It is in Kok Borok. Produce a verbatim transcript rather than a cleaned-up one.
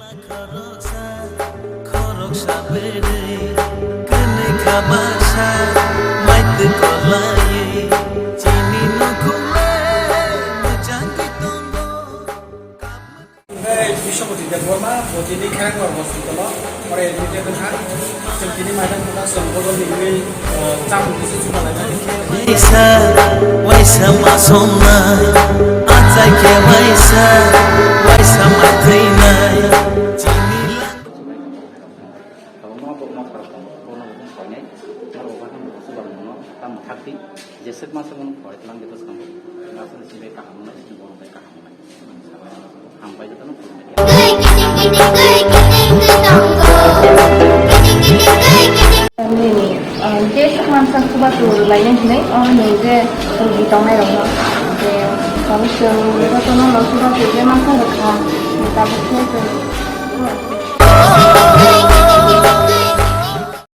Khoroksa, khoroksa bwrwi, kwnwi kha baksa, maitwi kwlaiwi, chini nukhungle mwchangwi tongo. Biswapati Debbarma, bo tini Kherangor hospital-o, oro admitted wngkha. Chwng tini maidang kwtal chwng bodol ni wngwi, eh, chamung kisa chuma lainani. Waisa, waisa ma somnai, achai khe waisa, waisa ma thwinai. Chini lang- Tabukno bo ma khorok tongo, bono bo wng khainai, norok bo haino bo chubachu mano, tamo thakdi, jeswk masa bono khoroi tlang de bwskango, aswk simi kaham wngnai, bono bai kaham wngnai. Hambai jotono khulumbai. Nini, ah, je sakman sak chubachu lainai hinwi, oro ni je rugi tongnai rokno, je tabuk chwng jotono no chubachu je masa rwkha, tabuk khe chwng